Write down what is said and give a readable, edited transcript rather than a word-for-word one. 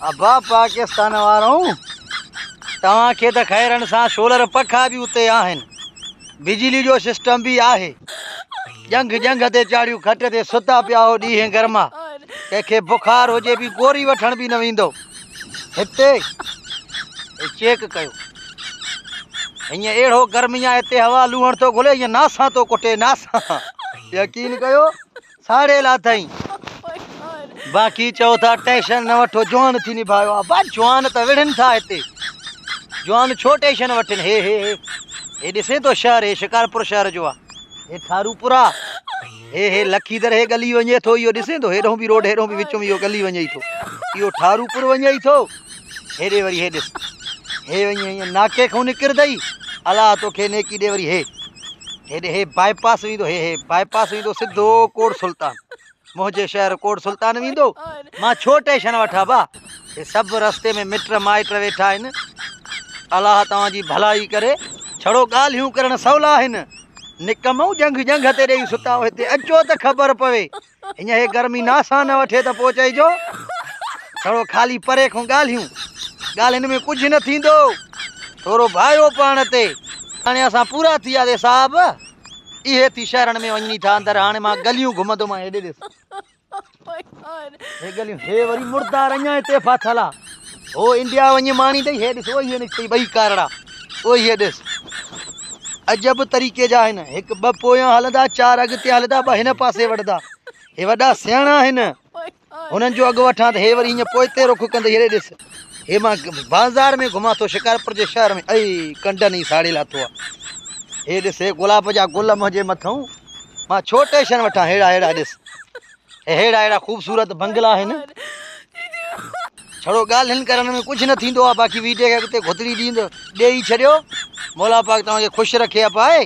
ابا پاڪستان وارؤ توهان کي ته خيرن سان سولر پکا به اتي آهن بجلي جو سسٽم به آهي ڄنگهه ڄنگهه تي چاڙهيون کٽ تي ستا پيا هو ڏينهن گرما ڪنهن کي بخار هجي به گوري وٺڻ به نه ويندو هتي چيڪ ڪيو هيئن اهڙو گرمي آهي هتي هوا لوهڻ ٿو گهلي هيئن ناسان ٿو ڪٽي ناسان يقين ڪيو ساڙي لاٿائين. باقي چئو ٿا ٽينشن نه وٺو جوان ٿي نڀايو آ. با جوان ته وڙهن ٿا هتي. جوان ڇو ٽينشن وٺن. هي هي هي هي ڏسين ٿو شهر هي شڪارپور شهر جو آ. هي ٺاروپور آ. هي هي لکي در هي ڳلي وڃي ٿو اهو ڏسين ٿو هيڏهون به روڊ هيڏهون به وچ ۾ اهو ڳلي وڃي ٿو. اهو ٺاروپور وڃي ٿو. هيڏي وري هي ڏس. هي وڃي هيئن ناڪي کان نڪردئي. الله توکي نيڪي ڏي وري هي. هيڏي هي باء پاس ويندو هي هي باء پاس ويندو سڌو ڪوٽ سلطان منهنجي شهر ڪوٽ سلطان ويندو مان ڇو ٽيشن وٺان با هي سڀ رستي ۾ مٽ مائٽ ويٺا آهن الله توهان جي ڀلائي ڪري ڇڙو ڳالهيون ڪرڻ سولا آهن نڪمئون ڄنگهه ڄنگهه تي ڏيئي ستا هتي اچو ته خبر پوي هينئن هي گرمي ناسان نه وٺي ته پوء چئجو ڇڙو خالي پري کان ڳالهيون ڳالهين ۾ ڪجهه نه ٿيندو ٿورو ڀايو پاڻ تي هاڻي اسان پورا ٿي وياسي صاحب اهي ٿي شهرن ۾ وڃي ٿا اندر هاڻي مان ڳليون گهمندو مان هيڏي ڏس هي ڳليون هي وري مردار اڃا هتي ڦاٿل آ هو انڊيا وڃي ماڻي اٿئي هي ڏس اهي نڪتئي ٻئي ڪارڙا اهي ڏس عجب طريقي جا آهن هڪ ٻه پويان هلندا چار اڳتي هلندا ٻه هن پاسي وڙدا هي وڏا سياڻا آهن هنن جو اڳ وٺان ته هي وري هيئن پوئتي رخ ڪندي هيڏي ڏس هي مان بازار ۾ گهمان ٿو شڪارپور جي شهر ۾ اي ڪنڊن ئي ساڙي لاٿو آ هي ڏس هي گلاب جا گل منهنجي مٿئون مان ڇو ٽيشن وٺان هيڙا هيڙا ڏس هيڙا هيڙا خوبصورت بنگلا آهن ڇڙو ڳالهين ڪرڻ ۾ ڪجهه نه ٿيندو آهي باقي ويڊيو کي اڳتي گهتڙي ڏيندو ڏيئي ڇڏيو مولا پاڪ توهان کي خوش رکي اپائي.